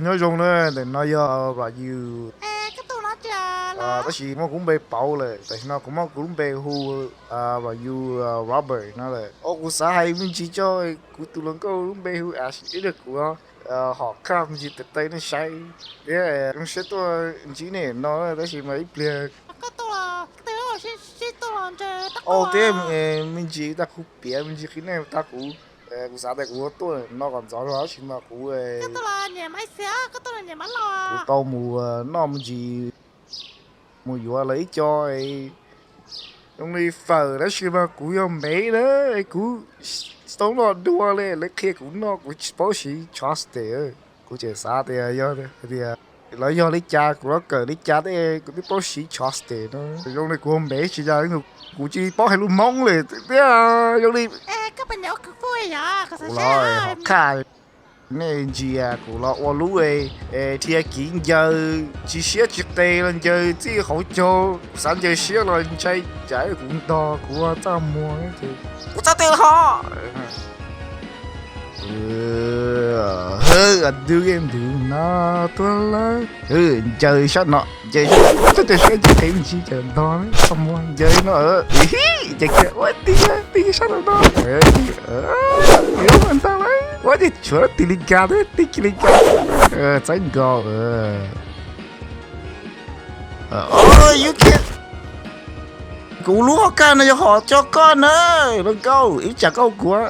Nyob zoo na, ntawm no yog Ryu. Tab sis muab kuv lub npe pauv lawm, tam sim no kuv muab kuv lub npe hu Ryu Robert no lawm. Os, kuv xav hais me ntsis tso, kuv tus hluas nkauj lub npe hu Ash ib dag kuv hom khaj me ntsis tes taw nej saib thiab zoo siab tuaj ntsib nej no, tab sis mas ib pliag thiab me ntsis tag kuv piav me ntsis qhib nej tag kuv, kuv xav tias kuv tuaj no kom ntxov zog tab sis mas kuv kuv tau mus noj me ntsis, mus yuav lawv ib co zoo li fawm tab sis mas kuv yog mev na, kuv tsis tau noj dua li, lawv qhia kuv noj kuv tsis paub siv chopstick. Kuv tseem xav tias yog tias lawv yog li cas, kuv los kawm li cas thiab kuv twb paub siv chopstick no. Zoo li kuv yog mev tsis yog, kuv tsis paub hais lus Hmoob li thiab. Zoo li kuv los hom khaj, nej ntsia kuv los ua lub dhia kiv ncaws tsis siab tsis qe los ncaws txij hauv caug, xav ncaws siab los ntshai tsam kuv ntog kuv txaj muag ces kuv txhob tw hov. Ntws no tuaj lawm, ncaws sab no, ncaws sab, ncaws sab, ncaws phem me ntsis, ncaws ntog txaj muag, ncaws no, ncaws kiag ua tib, tib sab no no, ntag lawm, ua tib tshuav tig li kas, tig tig li kas, txaib nkaus. Kuv lub hom khaj no yog hom tso koj na, hluas nkauj, ib tsam koj kuv